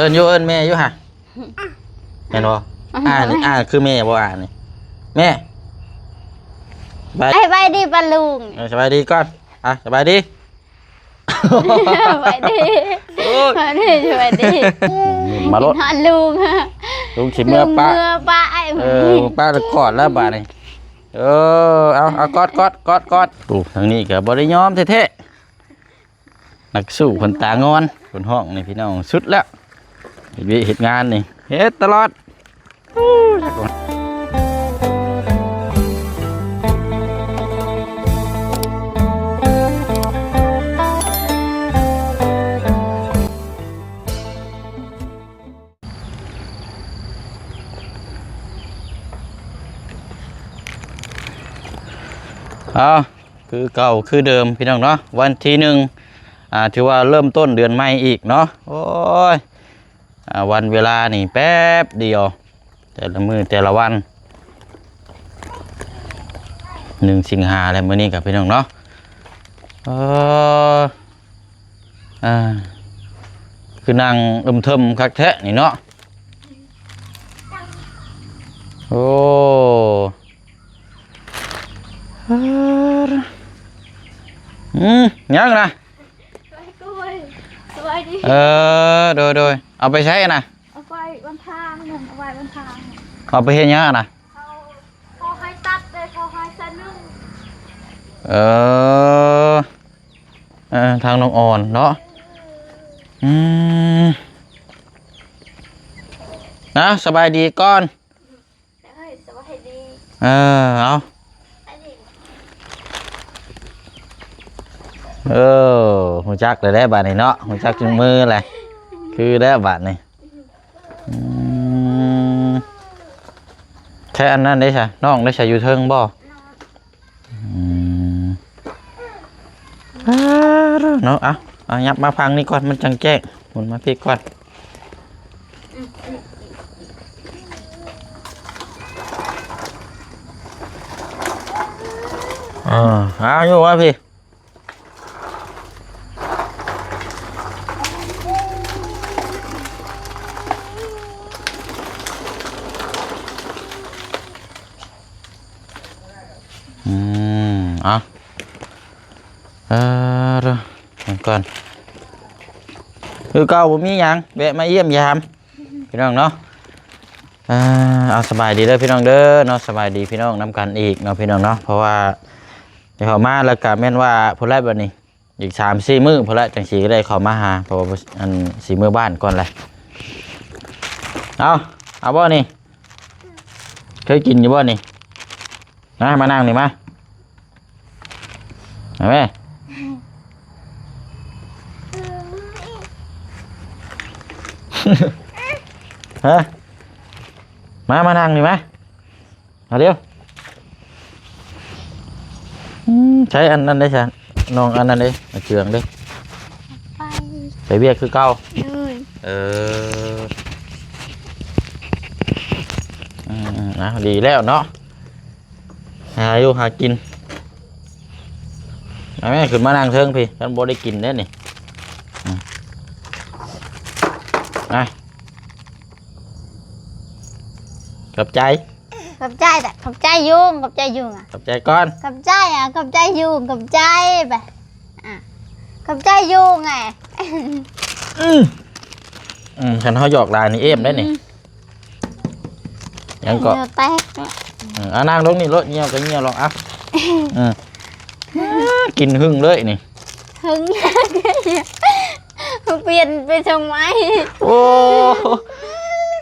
ເອີ້ນຢູ່ ເອີ້ນແມ່ຢູ່ຫະ ແມ່ນບໍ່? ອ່ານີ້ ອ່າຄືແມ່ບໍ່? ອ່ານີ້ ແມ່ ສະບາຍ ສະບາຍດີປ້າລຸງ ເອີ ສະບາຍດີກ່ອນ ອ່ະ ສະບາຍດີ ສະບາຍດີ ໂອ້ຍ ສະບາຍດີ ສະບາຍດີ ມາໂລດ ຮອດລຸງ ລຸງຊິເມືອປະ ລຸງເມືອປະ ເອີ ປະແລ້ວກອດແລ້ວບາດນີ້ ເອີ ເອົາ ເອົາ ກອດ ກອດ ກອດ ກອດ ໂອ້ ທາງນີ້ກໍບໍ່ໄດ້ຍອມແທ້ໆ ນັກສູ້ຄົນຕາງອນ ຄົນຮ້ອງນີ້ພີ່ນ້ອງ ສຸດແລ້ວ ເຮັດວຽກເຮັດງານນີ້ ເຮັດຕະຫຼອດ ເອົາ ຄືເກົ່າຄືເດີມພີ່ນ້ອງເນາະ ວັນທີໜຶ່ງ ອ່າ ຖືວ່າເລີ່ມຕົ້ນເດືອນໃໝ່ອີກເນາະ ໂອ້ຍ ອ່າ ວັນເວລານີ້ແປັບດຽວ ແຕ່ລະມື້ແຕ່ລະວັນ ໜຶ່ງສິງຫາແລ້ວ ມື້ນີ້ກໍພີ່ນ້ອງເນາະ ເອີ ອ່າ ຄືນັ່ງອຶມເຖິມຄັກແທ້ນີ້ເນາະ ໂອ້ ອືມ ຫຍັງນະ? ສະບາຍດີ ສະບາຍດີ ເອີ ໂດຍໆ ເອົາໄປໃສນະ? ເອົາໄປວັນທາງນັ້ນ ເອົາໄວ້ວັນທາງ ເອົາໄປເຮັດຫຍັງນະ? ເຂົາ ເຂົາໃຫ້ຕັດເດ້ ເຂົາໃຫ້ແສນໜຶ່ງ ເອີ ເອີ ທາງນ້ອງອ່ອນເນາະ ອືມ ເອົາ ສະບາຍດີກ່ອນ ເອີຍ ສະບາຍດີ ເອີ ເອົາ ເອີ ຮູ້ຈັກແລ້ວແຫຼະບາດນີ້ເນາະ ຮູ້ຈັກຈຸງມືແຫຼະ ຄືແລ້ວບາດນີ້ ອືມ ແທ້ອັນນັ້ນເດ້ຊະ ນ້ອງເດ້ຊະ ຢູ່ເທິງບໍ່? ອືມ ອ່າ ເນາະ ເອົາ ເອົາ ຫຍັບມາຝັ່ງນີ້ກ່ອນ ມັນຈັ່ງແຈ້ງ ໝູນມາພີ້ກ່ອນ ອ່າ ເອົາ ຢູ່ວ່າພີ້ ອືມ ເອົາ ເອີ ເບິ່ງກ່ອນ ຄືເກົ່າ ບໍ່ມີຫຍັງ ແວະມາຢ້ຽມຢາມ ພີ່ນ້ອງເນາະ ເອີ ເອົາ ສະບາຍດີເດີພີ່ນ້ອງເດີເນາະ ສະບາຍດີພີ່ນ້ອງນຳກັນອີກເນາະ ພີ່ນ້ອງເນາະ ເພາະວ່າໄດ້ເຂົ້າມາແລ້ວກະແມ່ນວ່າພຸ້ນແຫຼະ ບັດນີ້ ອີກສາມສີ່ມື້ພຸ້ນແຫຼະ ຈັ່ງຊິໄດ້ເຂົ້າມາຫາ ເພາະວ່າ ອັນ ຊິເມືອບ້ານກ່ອນແຫຼະ ເອົາ ເອົາບໍ່ນີ້? ເຄີຍກິນຢູ່ບໍ່ນີ້? ມາ ມານັ່ງນີ້ມາ ມາແມ່ ຮະ ມາ ມານັ່ງນີ້ມາ ມາເລັວ ອືມ ໃຊ້ອັນນັ້ນໄດ້ຊະ ນ້ອງອັນນັ້ນເດ້ ອາເຈືອງເດ້ ໄປ ໄປວຽກຄືເກົ່າ ເອີ ເອີ ອືມ ເອົາ ດີແລ້ວເນາະ ຫາຢູ່ຫາກິນ ມາແມ່ ຂຶ້ນມານັ່ງເທິງພີ້ ຄັນບໍ່ໄດ້ກິນເດ້ນີ້ ອືມ ມາ ຂອບໃຈ ຂອບໃຈແຫຼະ ຂອບໃຈຍຸງ ຂອບໃຈຍຸງອະ ຂອບໃຈກ່ອນ ຂອບໃຈອະ ຂອບໃຈຍຸງ ຂອບໃຈໄປ ອະ ຂອບໃຈຍຸງໄງ ອືມ ອືມ ຄັນເຮົາຫຍອກຫຼາຍນີ້ເອມໄດ້ນີ້ ອືມ ຫຍັງເກາະ ເຫຍື້ອແຕກ ເອີ ອ່າ ນັ່ງລົງນີ້ໂລດ ຍ່ຽວກໍຍ່ຽວລອງ ເອົາ ເອີ ກິນຫຶ້ງເລີຍນີ້ ຫຶ້ງ ປ່ຽນ ປ່ຽນຊ່ອງໃໝ່ ໂອ້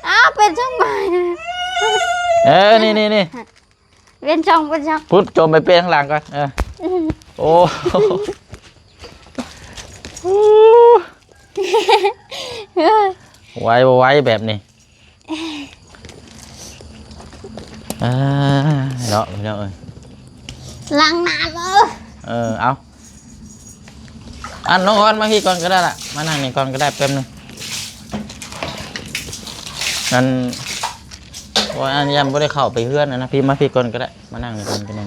ອ້າວ ປ່ຽນຊ່ອງໃໝ່ ເອີ ນີ້ໆໆ ປ່ຽນຊ່ອງ ປ່ຽນຊ່ອງ ພຸ້ນ ຈົ່ມໄປປ່ຽນຂ້າງຫຼັງກ່ອນ ເອີ ອືມ ໂອ້ ໄວບໍ່ໄວແບບນີ້ ອ່າ ເນາະ ພີ່ນ້ອງເອີຍ ລ້າງນ້ຳ ເອີ ເອີ ເອົາ ອັນ ນ້ອງອອນ ມາພີ້ກ່ອນກໍໄດ້ລະ ມານັ່ງນີ້ກ່ອນກໍໄດ້ ແປັບໜຶ່ງ ອັນ ໂອ້ຍ ອັນ ຢ້ານບໍ່ໄດ້ເຂົ້າໄປເຮືອນນະ ພີ້ ມາພີ້ກ່ອນກໍໄດ້ ມານັ່ງນີ້ກ່ອນກໍໄດ້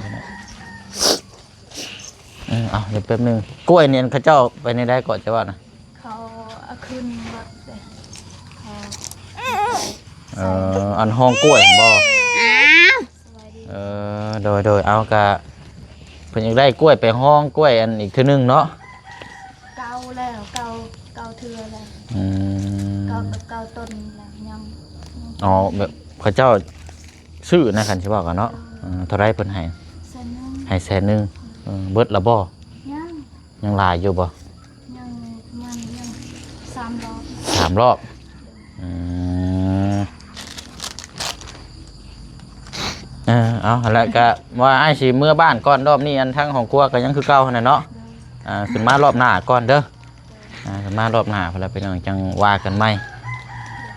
ເອີ ເອົາ ດຽວແປັບໜຶ່ງ ກ້ວຍນີ້ ອັນ ເຂົາເຈົ້າໄປໃນໃດເກາະ ເຈົ້າວ່ານະ? ເຂົາເອົາຂຶ້ນລົດເດ້ ເຂົ ເອີ ອັນຮອງກ້ວຍຫັ້ນບໍ່? ອ້າວ ເອີ ໂດຍໆ ເອົາ ກະເພິ່ນຢາກໄດ້ກ້ວຍ ໄປຮອງກ້ວຍອັນອີກເທື່ອໜຶ່ງເນາະ. ເກົ້າແລ້ວ ເກົ້າ ເກົ້າເທື່ອແລ້ວ. ອືມ ເກົ້າ ເກົ້າຕົ້ນແລ້ວ ຍັງ ອໍ ແບບເຂົາເຈົ້າຊື້ນະ ຄັນຊິເວົ້າກັນເນາະ. ເອີ ເອີ ເທົ່າໃດເພິ່ນໃຫ້? ແສນໜຶ່ງ ໃຫ້ແສນໜຶ່ງ. ເອີ ເບິດແລ້ວບໍ່? ຍັງ ຍັງຫຼາຍຢູ່ບໍ່? ຍັງ ປະມານຍັງສາມລອບ ສາມລອບ. ອືມ ເອີ ເອົາ ແລ້ວກະວ່າອ້າຍຊິເມືອບ້ານກ່ອນ ລອບນີ້ອັນທາງຫ້ອງຄົວກໍຍັງຄືເກົ່າຫັ້ນນະເນາະ. ອ່າ ຂຶ້ນມາລອບໜ້າກ່ອນເດີ. ອ່າ ຂຶ້ນມາລອບໜ້າພຸ້ນລະ ພີ່ນ້ອງ ຈັ່ງວ່າກັນໃໝ່.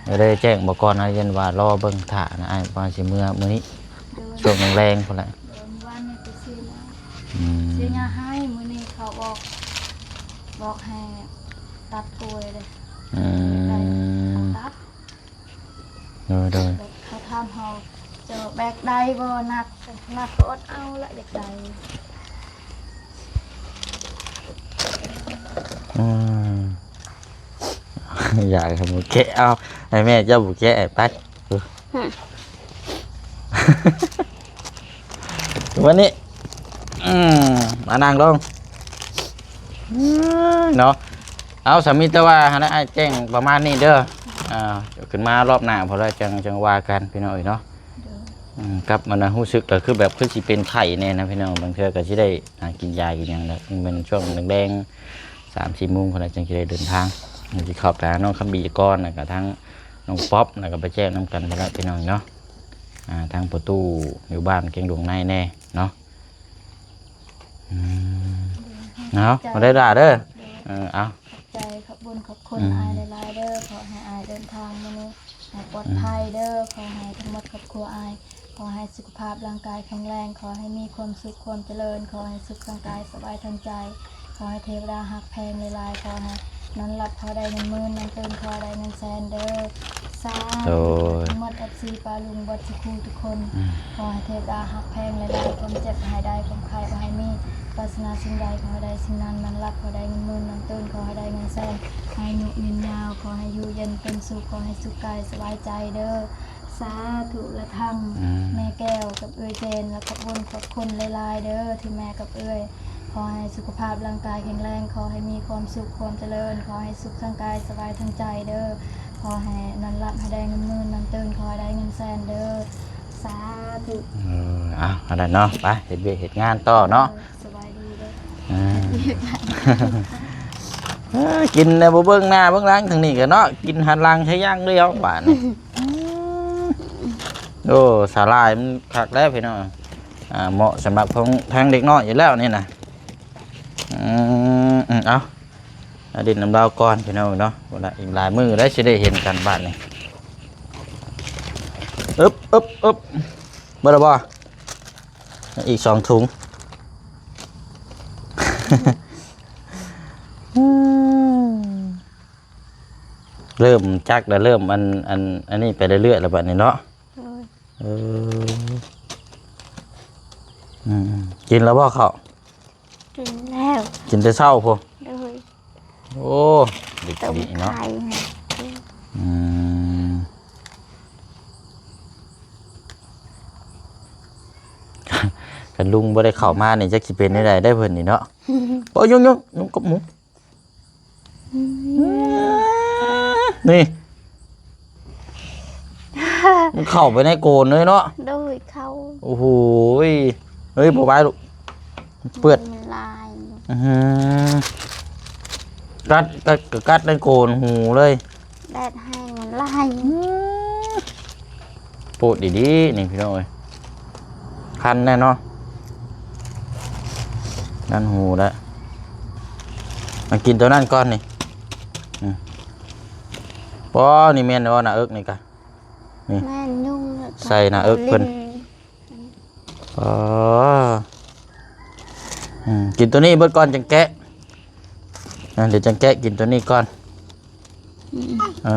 ກໍໄດ້ແຈ້ງບອກກ່ອນນະ ຢ້ານວ່າລໍເບິ່ງຖ້ານະ ອ້າຍວ່າຊິເມືອມື້ນີ້ ຊ່ວງແລງໆ ພຸ້ນລະ. ເອີ ມື້ວານນີ້ໄປຊື້ມາ ອືມ ຊື້ຫຍ້າໃຫ້ ມື້ນີ້ເຂົາບອກ ບອກໃຫ້ຕັດກ້ວຍເດ້. ອືມ ໄດ້ຕັດ. ໂດຍໆ ເຂົາຖາມເຮົາ ເຈົ້າແບກໄດ້ບໍ່? ໜັກ ໜັກກໍອົດເອົາລະ ຢາກໄດ້. ອືມ ຢາກໃຫ້ໝູແກະ ເອົາ ໃຫ້ແມ່ເຈົ້າໝູແກະໄປ. ວັນນີ້ ອືມ ມານັ່ງລົງ ເນາະ. ເອົາ ສາມີແຕ່ວ່າຫັ້ນນະ ອ້າຍແຈ້ງປະມານນີ້ເດີ. ອ່າ ຂຶ້ນມາລອບໜ້າພຸ້ນລະ ຈັ່ງ ຈັ່ງວ່າກັນ ພີ່ນ້ອງເອີຍເນາະ. ໂດຍ ອືມ ກັບມັນນະ ຮູ້ສຶກກໍຄືແບບຄືຊິເປັນໄຂ້ແດ່ນະ ພີ່ນ້ອງ. ບາງເທື່ອກໍຊິໄດ້ຫາກິນຢາກິນຫຍັງແຫຼະ ແມ່ນຊ່ວງແລງໆ ສາມສີ່ໂມງພຸ້ນລະ ຈັ່ງຊິໄດ້ເດີນທາງ. ຊິເຂົ້າໄປຫານ້ອງຄຳບີກ່ອນ ແລ້ວກໍທາງນ້ອງປັອບ ແລ້ວກໍໄປແຈ້ງນຳກັນພຸ້ນລະ ພີ່ນ້ອງເນາະ. ອ່າ ທາງປະຕູຢູ່ບ້ານແກ້ງດວງໃນແດ່ເນາະ. ອືມ ເອົາ ມາໄດ້ຫຼ້າເດີ. ເອີ ເອົາ ຂອບໃຈ ຂອບບຸນຂອບຄຸນ ອືມ ອ້າຍຫຼາຍໆເດີ. ຂໍໃຫ້ອ້າຍເດີນທາງມື້ນີ້ໃຫ້ປອດໄພເດີ. ອືມ ຂໍໃຫ້ທັງໝົດຄອບຄົວອ້າຍ ຂໍໃຫ້ສຸຂະພາບຮ່າງກາຍແຂງແຮງ, ຂໍໃຫ້ມີຄວາມສຸກຄວາມຈະເລີນ, ຂໍໃຫ້ສຸກທັງກາຍສະບາຍທັງໃຈ, ຂໍໃຫ້ເທວະດາຮັກແພງຫຼາຍໆ, ຂໍໃຫ້ນອນຫຼັບຂໍໄດ້ເງິນໝື່ນ, ນອນຕື່ນຂໍໄດ້ເງິນແສນເດີ. ສາທຸ. ໂດຍ ທັງໝົດ ເອັຟຊີ ປ້າລຸງເບິດທຸກຄູ່ທຸກຄົນ ອືມ ຂໍໃຫ້ເທວະດາຮັກແພງຫຼາຍໆ, ຄວາມເຈັບໃຫ້ໄດ້, ຄວາມໄຂ້ບໍ່ໃຫ້ມີ, ປາດຖະໜາສິ່ງໃດຂໍໃຫ້ໄດ້ສິ່ງນັ້ນ, ນອນຫຼັບຂໍໄດ້ເງິນໝື່ນ, ນອນຕື່ນຂໍໃຫ້ໄດ້ເງິນແສນ, ອາຍຸຍືນຍາວ, ຂໍໃຫ້ຢູ່ເຢັນເປັນສຸກ, ຂໍໃຫ້ສຸກກາຍສະບາຍໃຈເດີ. ສາທຸລະທັງ ອືມ ແມ່ແກ້ວກັບເອື້ອຍເຈນ ແລະ ຂອບຄຸນຂອບຄຸນຫຼາຍໆເດີ ທີ່ແມ່ກັບເອື້ອຍ ຂໍໃຫ້ສຸຂະພາບຮ່າງກາຍແຂງແຮງ, ຂໍໃຫ້ມີຄວາມສຸກຄວາມຈະເລີນ, ຂໍໃຫ້ສຸກທັງກາຍສະບາຍທັງໃຈເດີ, ຂໍໃຫ້ນອນຫຼັບໃຫ້ໄດ້ເງິນໝື່ນ, ນອນຕື່ນຂໍໃຫ້ໄດ້ເງິນແສນເດີ. ສາທຸ. ເອີ ເອົາ ອັນນັ້ນເນາະ ໄປເຮັດວຽກເຮັດງານຕໍ່ເນາະ. ສະບາຍດີເດີ. ອ່າ ເອີ ກິນແລ້ວບໍ່ເບິ່ງໜ້າເບິ່ງຫຼັງທາງນີ້ກໍເນາະ ກິນຫັນຫຼັງໃສ່ຢ່າງດຽວບາດນີ້. ໂອ້ ສາຫຼ່າຍມັນຄັກແລ້ວພີ່ນ້ອງ. ອ່າ ເໝາະສຳລັບຂອງທາງເດັກນ້ອຍຢູ່ແລ້ວນີ້ນະ. ອືມ ເອົາ ມາຫຼິ້ນນຳລາວກ່ອນພີ່ນ້ອງເນາະ. ພຸ້ນລະ ອີກຫຼາຍມື້ໄດ້ຊິໄດ້ເຫັນກັນບາດນີ້. ອຶບ ອຶບ ອຶບ ເບິດແລ້ວບໍ່? ອີກສອງຖົງ. ເລີ່ມຈັກແລ້ວ ເລີ່ມອັນ ອັນ ອັນນີ້ໄປເລື້ອຍໆແລ້ວບາດນີ້ເນາະ. ໂດຍ. ເອີ ອືມ ກິນແລ້ວບໍ່ເຂົ້າ? ກິນແລ້ວ. ກິນແຕ່ເຊົ້າພຸ້ນ? ໂດຍ. ໂອ້ ດີ ຕົ້ມ ດີເນາະ ໄຂ່ນະ. ອືມ ຄັນລຸງບໍ່ໄດ້ເຂົ້າມານີ້ ຈັກຊິເປັນແນວໃດໄດ໋ເພິ່ນນີ້ເນາະ. ໂອ້ຍ ຍຸງໆ ຍຸງກັບໝູ. ອືມ ນີ້ ມັນເຂົ້າໄປໃນໂກນເລີຍເນາະ. ໂດຍ ເຂົ້າ. ໂອ້ໂຫ ເຮີ້ຍ ບໍ່ໄຫວລູກ ເປື້ອນ ມັນຫຼາຍ. ອືມ ກັດ ກັດ ກໍກັດໃນໂກນຫູເລີຍ. ແດດແຮງມັນຫຼາຍ. ອືມ ໂພດດີໆ ນີ້ພີ່ນ້ອງເອີຍ ຄັນແນ່ເນາະ ຄັນຫູແລ້ວ. ມາກິນຕົວນັ້ນກ່ອນນີ້. ອືມ ປໍ ນີ້ແມ່ນບໍ່ ໜ້າເອິກນີ້ກະ ນີ້ ແມ່ນຍຸງ ໃສ່ໜ້າເອິກເພິ່ນ. ອໍ ອືມ ກິນຕົວນີ້ເບິດກ່ອນຈັ່ງແກະ. ອ່າ ດຽວຈັ່ງແກະ ກິນຕົວນີ້ກ່ອນ. ອືມ ເອີ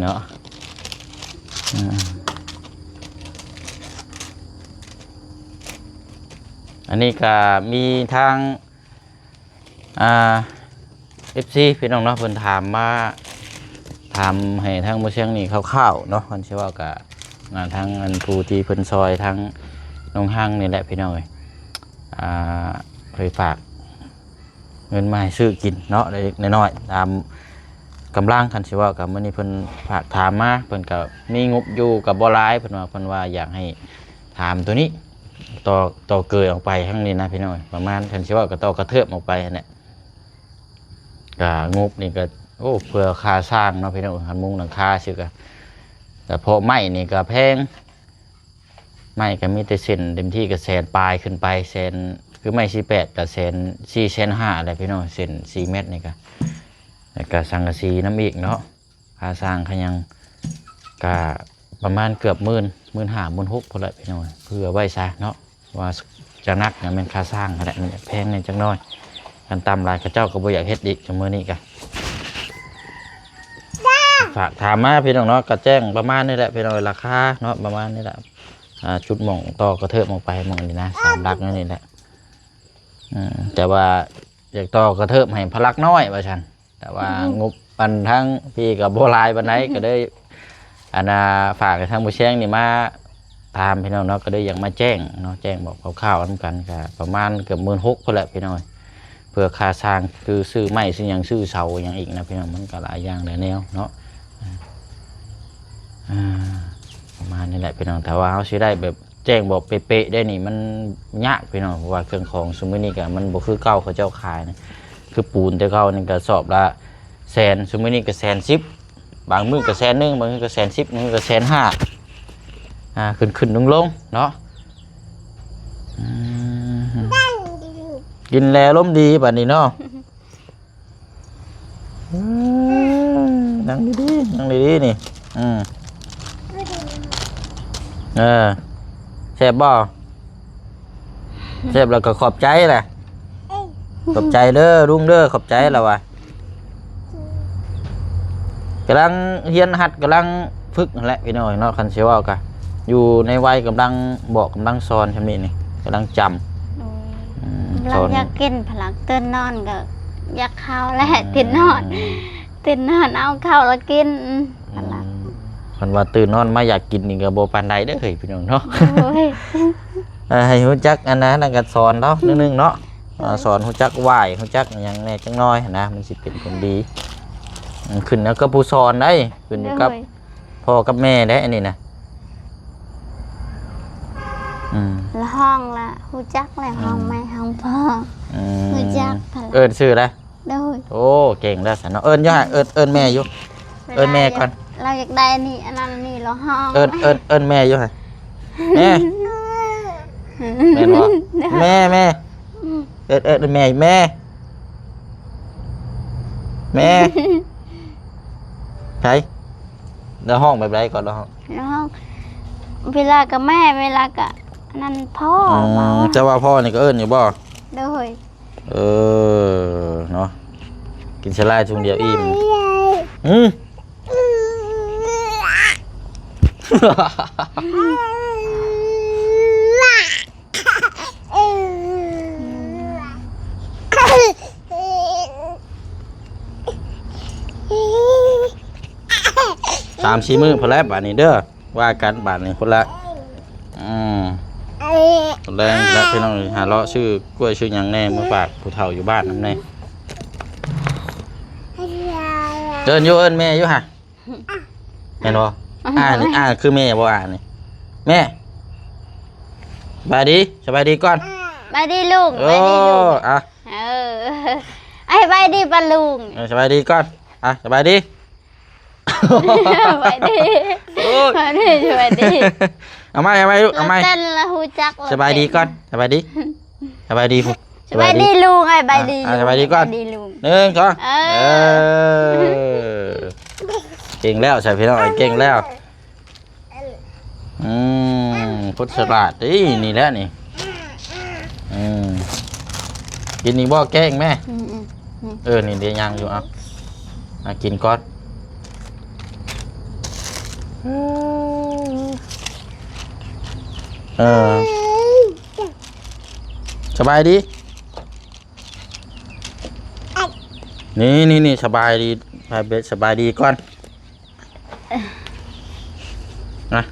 ເນາະ. ອືມ ອັນນີ້ກະມີທາງ ອ່າ ເອັຟຊີ ພີ່ນ້ອງເນາະ ເພິ່ນຖາມມາ ຖາມໃຫ້ທາງໝູ່ຊຽງນີ້ຄ່າວໆເນາະ ຄັນຊິເວົ້າກະ ອ່າ ທາງອັນຜູ້ທີ່ເພິ່ນຊ່ອຍທາງນ້ອງຮັງນີ້ແຫຼະ ພີ່ນ້ອງເອີຍ ອ່າ ເຄີຍຝາກເງິນມາໃຫ້ຊື້ກິນເນາະ ເລັກໆນ້ອຍໆ ຕາມກຳລັງ ຄັນຊິເວົ້າກະ ມື້ນີ້ເພິ່ນຝາກຖາມມາ ເພິ່ນກະມີງົບຢູ່ກະບໍ່ຫຼາຍ ເພິ່ນວ່າ ເພິ່ນວ່າຢາກໃຫ້ຖາມໂຕນີ້ ຕໍ່ ຕໍ່ເກີຍອອກໄປທາງນີ້ນະ ພີ່ນ້ອງເອີຍ ປະມານ ຄັນຊິເວົ້າກະຕໍ່ກະເທີບອອກໄປຫັ້ນແຫຼະ. ກະງົບນີ້ກະ ໂອ້ ເພື່ອຄ່າສ້າງເນາະ ພີ່ນ້ອງ ຄັນມຸງຫຼັງຄາຊື່ກະ ກະເພາະໄມ້ນີ້ກະແພງ ໄມ້ກະມີແຕ່ເສັ້ນເຕັມທີ່ກະແສນປາຍຂຶ້ນໄປ ແສນ ຄືໄມ້ສີ່ແປດກະແສນ ສີ່ແສນຫ້າແຫຼະ ພີ່ນ້ອງ ເສັ້ນສີ່ແມັດນີ້ກະ ແລ້ວກະສັງກະສີນຳອີກເນາະ ຄ່າສ້າງຄ່າຫຍັງກະປະມານເກືອບໝື່ນ ໝື່ນຫ້າ ໝື່ນຫົກພຸ້ນແຫຼະ ພີ່ນ້ອງ ເພື່ອໄວ້ຊະເນາະ ວ່າຈະໜັກນະແມ່ນຄ່າສ້າງຫັ້ນແຫຼະ ມັນແພງແດ່ຈັກໜ້ອຍ ຄັນຕ່ຳຫຼາຍເຂົາເຈົ້າກະບໍ່ຢາກເຮັດອີກ ຊຸມມື້ນີ້ກະ ຝາກຖາມມາ ພີ່ນ້ອງເນາະ ກະແຈ້ງປະມານນີ້ແຫຼະ ພີ່ນ້ອງ ລາຄາເນາະ ປະມານນີ້ແຫຼະ ອ່າ ຈຸດໝ່ອງຕໍ່ກະເທີບອອກໄປໝ່ອງນີ້ນະ ສາມຫຼັກນັ້ນນີ້ແຫຼະ ອືມ ແຕ່ວ່າຢາກຕໍ່ກະເທີບໃຫ້ພະຫຼັກນ້ອຍວ່າຊັ້ນ ແຕ່ວ່າ ອືມ ງົບອັນທາງພີ່ກະບໍ່ຫຼາຍປານໃດ ກະເລີຍ ອັນນ່າ ຝາກໃຫ້ທາງໝູ່ແຊງນີ້ມາຖາມ ພີ່ນ້ອງເນາະ ກະເລີຍຢາກມາແຈ້ງເນາະ ແຈ້ງບອກຄ່າວໆນຳກັນ ກະປະມານເກືອບໝື່ນຫົກພຸ້ນແຫຼະ ພີ່ນ້ອງ ເພື່ອຄ່າສ້າງ ຄືຊື້ໄມ້ ຊື້ຫຍັງ ຊື້ເສົາຫຍັງອີກນະ ພີ່ນ້ອງ ມັນກະຫຼາຍຢ່າງຫຼາຍແນວເນາະ ອ່າ ປະມານນີ້ແຫຼະ ພີ່ນ້ອງ ຖ້າວ່າເຮົາຊິໄດ້ແບບ ແຈ້ງບອກເປະໆໄດ້ນີ້ມັນຍາກ ພີ່ນ້ອງ ເພາະວ່າເຄື່ອງຂອງຊຸມມື້ນີ້ກະມັນບໍ່ຄືເກົ່າ ເຂົາເຈົ້າຂາຍນະ ຄືປູນແຕ່ເກົ່ານີ້ກະສອບລະແສນ ຊຸມມື້ນີ້ກະແສນສິບ ບາງມື້ກະແສນໜຶ່ງ ບາງມື້ກະແສນສິບ ບາງມື້ກະແສນຫ້າ ອ່າ ຂຶ້ນໆລົງໆເນາະ ອືມ ກິນແລ້ວອາລົມດີບາດນີ້ເນາະ. ເອີ ນັ່ງດີໆ ນັ່ງດີໆ ນີ້ ອືມ ເອີ ແຊບບໍ່? ແຊບແລ້ວກໍຂອບໃຈແຫຼະ ຂອບໃຈເດີລຸງເດີ ຂອບໃຈແລ້ວວ່າ ກຳລັງຮຽນຫັດ ກຳລັງຝຶກຫັ້ນແຫຼະ ພີ່ນ້ອງເນາະ ຄັນຊິເວົ້າກະ ຢູ່ໃນໄວກຳລັງບອກ ກຳລັງສອນຊ່ຳນີ້ນີ້ ກຳລັງຈຳ ໂດຍ ອືມ ກຳລັງ ສອນ ຢາກກິນ ພະລັກຕື່ນນອນກໍຢາກເຂົ້າແຫຼະ ອືມ ຕື່ນນອນ ຕື່ນນອນເອົາເຂົ້າລະກິນ ອືມ ພະລັກ ຄັນວ່າຕື່ນນອນມາຢາກກິນນີ້ກໍບໍ່ປານໃດເດີເຮີ້ຍ ພີ່ນ້ອງເນາະ ໂດຍ ເອີ ໃຫ້ຮູ້ຈັກອັນນັ້ນ ແລ້ວກໍສອນລາວ ອືມ ໜຶ່ງໆເນາະ ເອີ ເອີ ສອນຮູ້ຈັກໄຫວ້ ຮູ້ຈັກຫຍັງແດ່ຈັກໜ້ອຍຫັ້ນນະ ມັນຊິເປັນຜົນດີ ອືມ ຂຶ້ນແລ້ວກັບຜູ້ສອນໄດ໋ ຂຶ້ນຢູ່ກັບ ໂດຍ ພໍ່ກັບແມ່ເດ້ ອັນນີ້ນະ ອືມ ລະຮ້ອງລະຮູ້ຈັກແຫຼະ ອືມ ຮ້ອງແມ່ຮ້ອງພໍ່ ອືມ ຮູ້ຈັກ ເອີ້ນຊື່ໃດ? ໂດຍ ໂອ້ ເກັ່ງແລ້ວຊັ້ນເນາະ ເອີ້ນຢູ່ຫະ ເອີ້ນ ເອີ້ນແມ່ຢູ່ ເອີ້ນແມ່ກ່ອນ ລາວຢາກໄດ້ອັນນີ້ ອັນນັ້ນອັນນີ້ ລາວຮ້ອງ ເອີ້ນ ເອີ້ນ ເອີ້ນແມ່ຢູ່ຫະ ແມ່ ແມ່ນບໍ່? ໂດຍ ແມ່ ແມ່ ອືມ ເອີ້ນ ເອີ້ນແມ່ ແມ່ ແມ່ ໃຜ? ແລ້ວຮ້ອງແບບໃດກ່ອນ? ແລ້ວຮ້ອງ ເວລາກະແມ່ ເວລາກະອັນນັ້ນພໍ່ ອືມ ເວົ້າ ແຕ່ວ່າພໍ່ນີ້ກໍເອີ້ນຢູ່ບໍ່? ໂດຍ ເອີ ເນາະ ກິນສາຫຼ່າຍຖົງດຽວອີ່ມ ອືມ ສາມສີ່ມື້ພຸ້ນແຫຼະບາດນີ້ເດີ ວ່າກັນບາດນີ້ພຸ້ນລະ ອືມ ແລງແລ້ວພີ່ນ້ອງເອີຍ ຫາເລາະຊື້ກ້ວຍຊື້ຫຍັງແດ່ ມາຝາກຜູ້ເຖົ້າຢູ່ບ້ານນຳແດ່ ເອີ້ນຢູ່ ເອີ້ນແມ່ຢູ່ຫະ ແມ່ນບໍ່? ອ່ານີ້ ອ່າຄືແມ່ບໍ່? ອ່ານີ້ ແມ່ ສະບາຍດີ ສະບາຍດີກ່ອນ ສະບາຍດີລຸງ ໂອ້ ສະບາຍດີລຸງ ອ່ະ ເອີ ອ້າຍ ສະບາຍດີປ້າລຸງ ເອີ ສະບາຍດີກ່ອນ ອ່ະ ສະບາຍດີ ສະບາຍດີ ໂອ້ຍ ສະບາຍດີ ສະບາຍດີ ເອົາໃໝ່ ເອົາໃໝ່ລູກ ເອົາໃໝ່ ລາວເຕັ້ນລາວຮູ້ຈັກ ສະບາຍດີກ່ອນ ສະບາຍດີ ສະບາຍດີ ສະບາຍດີລຸງ ອ້າຍ ສະບາຍດີ ອ່າ ລຸງ ສະບາຍດີກ່ອນ ສະບາຍດີລຸງ ໜຶ່ງ ສອງ ເອີ ເອີ ເກັ່ງແລ້ວ ໃສ່ພີ່ນ້ອງ ເກັ່ງແລ້ວ ອືມ ຄົນສະຫຼາດເດ້ນີ້ແຫຼະນີ້ ອືມ ກິນອີກບໍ່ແກງແມ່ ອືມໆ ເອີ ນີ້ເດຍັງຢູ່ ເອົາ ອ່ະ ກິນກ່ອນ ເອີ ສະບາຍດີ. ນີ້ໆໆ ສະບາຍດີ ສະບາຍດີກ່ອນ ນະ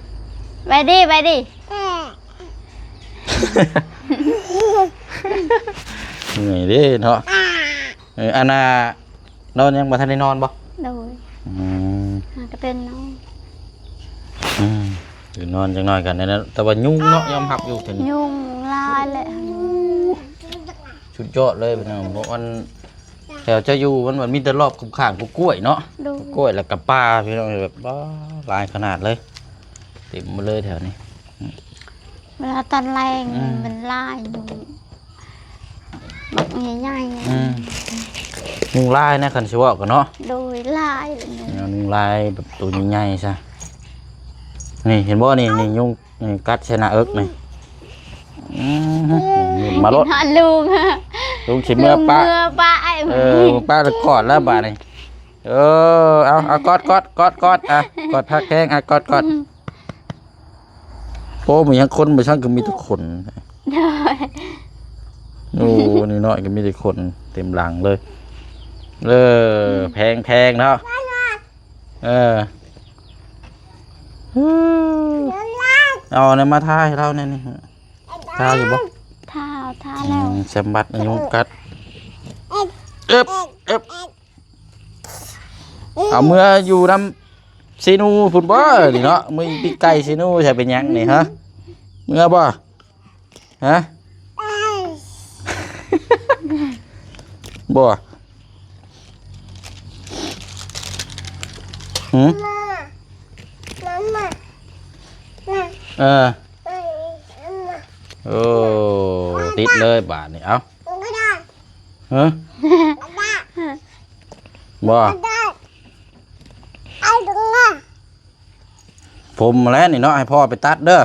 ໄປດີ ໄປດີ ເມື່ອຍເດ້ເນາະ. ເອີ ອັນນ່າ ນອນ ຍັງບໍ່ທັນໄດ້ນອນບໍ່? ໂດຍ ອືມ ຫາກະຕື່ນນອນ ອືມ ຕື່ນນອນຈັກໜ້ອຍກັນນັ້ນ ແຕ່ວ່າຍຸງເນາະ ຍອມຮັບຢູ່ເທື່ອນີ້ ຍຸງຫຼາຍແຫຼະ ສຸດຍອດເລີຍພີ່ນ້ອງ. ເພາະອັນ ແຖວເຈົ້າຢູ່ມັນ ມັນມີແຕ່ລອບຂ້າງໆ ກະກ້ວຍເນາະ ໂດຍ ກະກ້ວຍ ແລ້ວກະປ່າ ພີ່ນ້ອງ ແບບ ວ້າ ຫຼາຍຂະໜາດເລີຍ ເຕັມໝົດເລີຍແຖວນີ້. ເວລາຕອນແລງ ອືມ ມັນຫຼາຍ ຍຸງບັກໃຫຍ່ໆ ອືມ ຍຸງຫຼາຍນະ ຄັນຊິເວົ້າກັນເນາະ ໂດຍ ຫຼາຍ ແນວຍຸງລາຍແບບໂຕໃຫຍ່ໆຊະ. ນີ້ເຫັນບໍ່ ນີ້ ນີ້ຍຸງ ນີ້ກັດໃສ່ໜ້າເອິກນີ້ ອືມ ມາໂລດ ກິນຮອດລຸງ ລຸງຊິເມືອປະ ລຸງເມືອປະ ເອີ ປະແລ້ວກອດແລ້ວບາດນີ້ ເອີ ເອົາ ເອົາ ກອດ ກອດ ກອດ ກອດ ອ່ະ ກອດພັກແຮງ ອ່ະ ກອດ ກອດ ໂອ້ ມີຫຍັງຄົນ ບໍ່ຊ່າງຄືມີແຕ່ຂົນ ໂດຍ ໂອ້ ນ້ອຍໆ ກະມີແຕ່ຂົນເຕັມຫຼັງເລີຍ ເອີ ອືມ ແພງໆເນາະ ເອີ ເອົາອັນນັ້ນມາທາໃຫ້ລາວແດ່ນີ້ ທາຢູ່ບໍ່? ທາ ທາແລ້ວ ອືມ ສຳບັດຍຸງກັດ ເອີບ ເອີບ ເອົາເມືອຢູ່ນຳຊີນູພຸ້ນບໍ່ນີ້ເນາະ ມື້ປີ້ງໄກ່ຊີນູໃສ່ເປັນຫຍັງນີ້ ຮະ ເມືອບໍ່ ຮະ ບໍ່ ຫື ເອີ ໂອ້ ຕິດເລີຍບາດນີ້ ເອົ້າ ຮະ ບໍ່ ຜົມແລ້ວນີ້ເນາະ ໃຫ້ພໍ່ໄປຕັດເດີ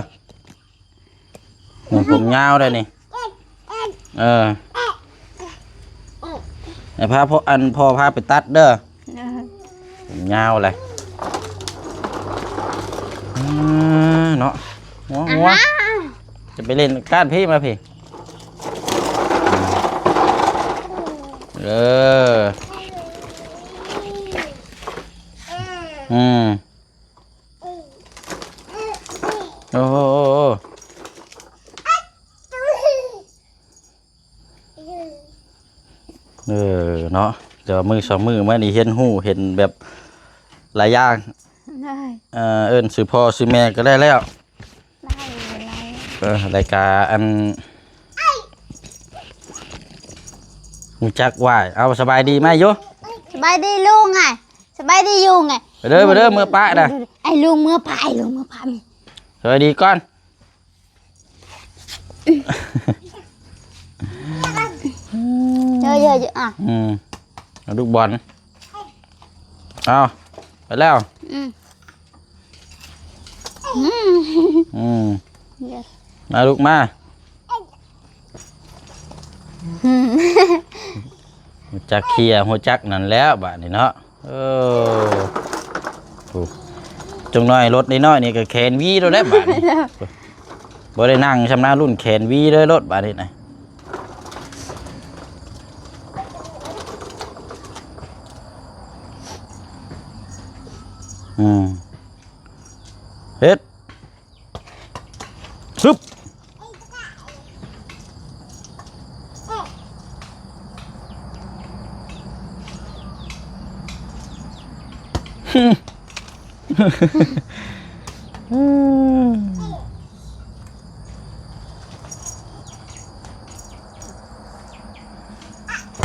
ຜົມຍາວໄດ໋ນີ້ ເອີ ໃຫ້ພາພໍ່ ອັນ ພໍ່ພາໄປຕັດເດີ ເອີ ຜົມຍາວແຫຼະ ເອີ ເນາະ ຫົວ ຫົວ ຈະໄປຫຼິ້ນກ້ານພີ້ ມາພີ້ ເອີ ອືມ ໂອ້ໂຫ ເອີ ເນາະ ແຕ່ວ່າມື້ສອງມື້ມານີ້ ຮຽນຮູ້ ເຫັນແບບຫຼາຍຢ່າງ ໄດ້ ເອີ ເອີ້ນຊື່ພໍ່ຊື່ແມ່ກະໄດ້ແລ້ວ ໄດ້ ໄດ້ ເອີ ແລ້ວກະອັນ ຮູ້ຈັກໄຫວ້ ເອົາ ສະບາຍດີໄໝຢູ່ ສະບາຍດີລຸງໄງ ສະບາຍດີຢູ່ໄງ ໄປເດີ ໄປເດີ ເມືອປະນະ ໄອ້ລຸງເມືອປະ ໄອ້ລຸງເມືອປະ ສະບາຍດີກ່ອນ ເອີ ເອີ ເອີ ອະ ອືມ ເອົາລູກບອນ ເອົາ ໄປແລ້ວ ອືມ ອືມ ອືມ ເອີ ມາລູກມາ ອືມ ຮູ້ຈັກເຄຍ ຮູ້ຈັກນັ້ນແລ້ວບາດນີ້ເນາະ ເອີ ໂອ້ ຈັກໜ້ອຍລົດນ້ອຍໆນີ້ກະແຂນວີໂລດແລ້ວບາດນີ້ ບໍ່ໄດ້ນັ່ງຊ່ຳນະ ລຸ້ນແຂນວີເລີຍໂລດບາດນີ້ນະ ອືມ ເຮັດ ຊຶບ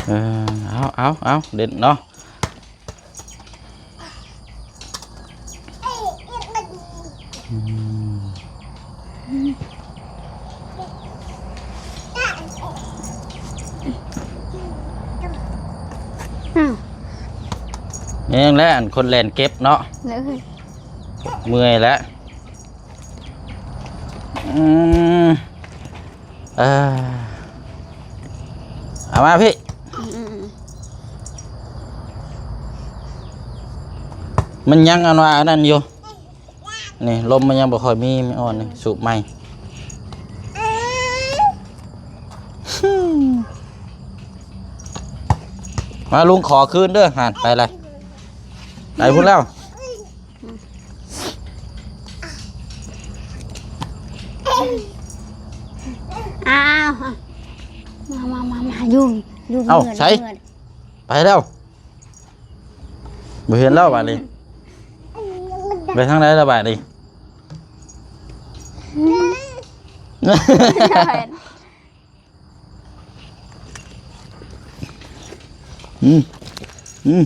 ເອີ ເອົາ ເອົາ ເອົາ ເຫຼັ້ນເນາະ ອືມ ອືມ ແມ່ນແຫຼະ ອັນຄົນແລ່ນເກັບເນາະ ເມື່ອຍແຫຼະ ອືມ ເອີ ເອົາມາພີ້ ອືມ ມັນຍັງອັນວ່າອັນນັ້ນຢູ່ ນີ້ລົມມັນຍັງບໍ່ຄ່ອຍມີ ມັນອ່ອນນີ້ ສູບໃໝ່ ອືມ. ມາ ລຸງຂໍຄືນເດີ. ຫັ້ນ ໄປລະ ໄປພຸ້ນແລ້ວ. ອ້າວ ມາ ມາ ມາ ມາ ຢູ່ ຢູ່ ເອົ້າ ເມືອນ ໃສ ເມືອນ ໄປແລ້ວ. ບໍ່ເຫັນແລ້ວບາດນີ້. ໄປທາງໃດລະບາດນີ້? ອືມ ອືມ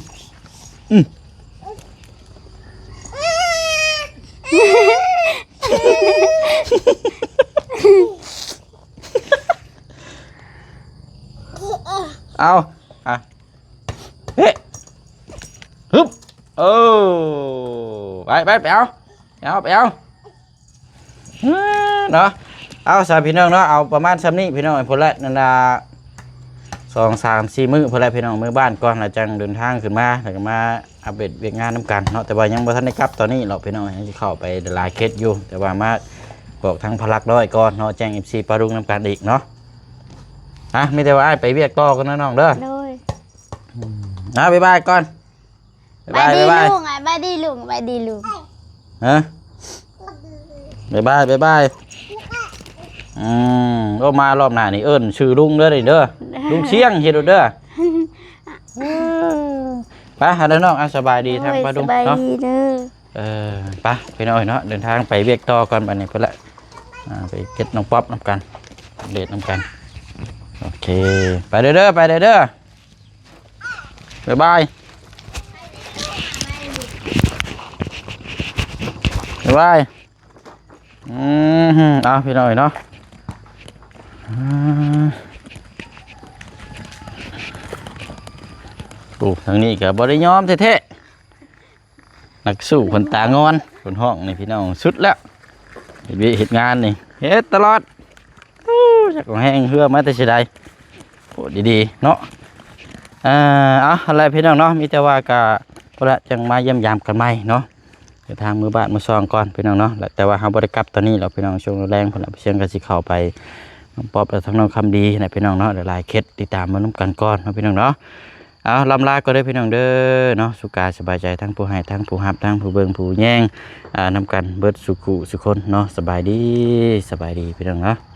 ອືມ ເອົາ ອ່ະ ເຮີ້ ຮຶບ ເອີ ໄປ ໄປ ໄປເອົາ ໄປເອົາ ໄປເອົາ ເອີ ເນາະ. ເອົາຊະພີ່ນ້ອງເນາະ ເອົາປະມານຊ່ຳນີ້ພີ່ນ້ອງ. ພຸ້ນແຫຼະ ນັ້ນລະ ສອງສາມສີ່ມື້ພຸ້ນແຫຼະພີ່ນ້ອງ ມື້ບ້ານກ່ອນ ແລ້ວຈັ່ງເດີນທາງຂຶ້ນມາ ແລ້ວກໍມາອັບເດດວຽກງານນຳກັນເນາະ. ແຕ່ວ່າຍັງບໍ່ທັນໄດ້ກັບຕອນນີ້ຫຼອກພີ່ນ້ອງ ຍັງຊິເຂົ້າໄປຫຼາຍເຂດຢູ່ ແຕ່ວ່າມາບອກທາງພະລັກນ້ອຍກ່ອນເນາະ ແຈ້ງເອັຟຊີປ້າລຸງນຳກັນອີກເນາະ. ອ່ະ ມີແຕ່ວ່າອ້າຍໄປວຽກຕໍ່ກ່ອນເດີນ້ອງເດີ. ໂດຍ ອ່າ ບາຍບາຍກ່ອນ ບາຍບາຍ ບາຍບາຍ ບາຍບາຍ ລຸງ ບາຍດີລຸງ ບາຍດີລຸງ. ຮະ ບາຍບາຍ ບາຍບາຍ. ອືມ ໂອ້ ມາລອບໜ້ານີ້ເອີ້ນຊື່ລຸງເດີນີ້ເດີ ລຸງຊຽງເຮັດໂລດເດີ. ເອີ ໄປຫາເດີນ້ອງ ອ່ະ ສະບາຍດີທາງປ້າລຸງເນາະ. ເອີ ໄປພີ່ນ້ອງເອີຍເນາະ ເດີນທາງໄປວຽກຕໍ່ກ່ອນບາດນີ້ ພຸ້ນແຫຼະ ອ່າ ໄປເກັບນ້ອງປັອບນຳກັນ ອັບເດດນຳກັນ. ໂອເຄ ໄປເດີ ໄປເດີ ບາຍບາຍ ບາຍບາຍ. ອືມ ເອົາ ພີ່ນ້ອງເອີຍເນາະ ອ່າ ໂອ້ ທາງນີ້ກໍບໍ່ໄດ້ຍອມແທ້ໆ ນັກສູ້ຄົນຕາງອນ ຄົນຮ້ອງນີ້ພີ່ນ້ອງ ສຸດແລ້ວ ເຮັດວຽກເຮັດງານນີ້ ເຮັດຕະຫຼອດ. ໂອ້ ຈັກຂອງແຮງເຮືອມາແຕ່ໃສໃດ ໂອ້ ດີໆເນາະ. ເອີ ເອົາ ຫັ້ນແຫຼະພີ່ນ້ອງເນາະ ມີແຕ່ວ່າກະພຸ້ນລະ ຈັ່ງມາຢ້ຽມຢາມກັນໃໝ່ເນາະ. ເດີນທາງເມືອບ້ານເມືອຊ່ອງກ່ອນພີ່ນ້ອງເນາະ ແລະ ແຕ່ວ່າເຮົາບໍ່ໄດ້ກັບຕອນນີ້ດອກພີ່ນ້ອງ ຊ່ວງແລງພຸ້ນລະ ປາຊຽງກໍຊິເຂົ້າໄປ ນ້ອງປັອບ ແລະ ທາງນ້ອງຄຳດີນະພີ່ນ້ອງເນາະ ຫຼາຍໆເຂດ ຕິດຕາມມານຳກັນກ່ອນເນາະພີ່ນ້ອງເນາະ. ເອົາ ລ່ຳລາກ່ອນເດີພີ່ນ້ອງເດີເນາະ ສຸກກາຍສະບາຍໃຈ ທັງຜູ້ໃຫ້ ທັງຜູ້ຮັບ ທັງຜູ້ເບິ່ງຜູ້ແຍງ ອ່າ ນຳກັນເບິດສູ່ຄູ່ສູ່ຄົນເນາະ. ສະບາຍດີ ສະບາຍດີພີ່ນ້ອງເນາະ.